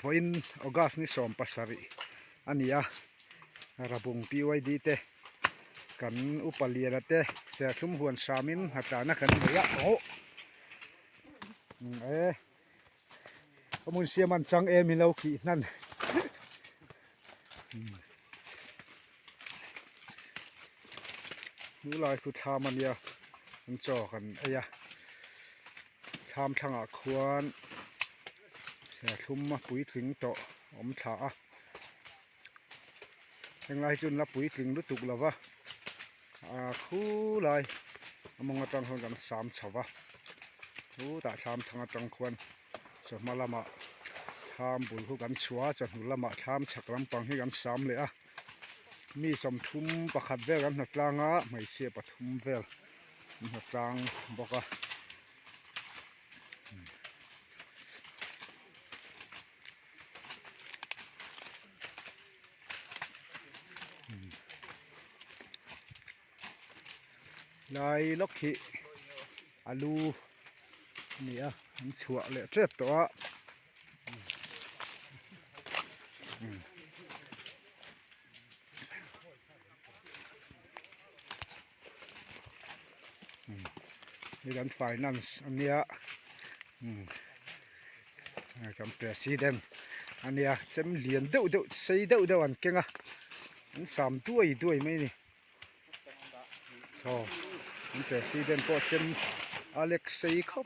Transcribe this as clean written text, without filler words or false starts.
Vawiin August ni 17 a ni a, Rabung PYD te kan upa liana te serthlum huan hramin hnatlana kan nei a aw e ka hmun siam an chang em in lo kih hnan Hnulai khu thlam a nia an chaw kan ei a thlam thlangah khuan serthlum a puitling tawh a awm thla a henglai hi chu an la puitling lutuk lo va ah khulai a mawng atang khuan kan sam chho va chutah thlam thlang atang khuan chawhma lamah thlam bul khu kan chhuah a chawhnu lamah thlam chhak lampang hi kan sam leh a mi 30 pakhat vel kan hna tlang a hmeichhia pathum vel an hna tlang bawk a. Lai lawk hi alu a ni a an chhuah leh tep tawh a Hei kan finance a nia kan president a nia chem lian deuh deuh sei deuh deuh an keng a an sam duai duai mai a ni saw an president pawh chem a lek sei khawp.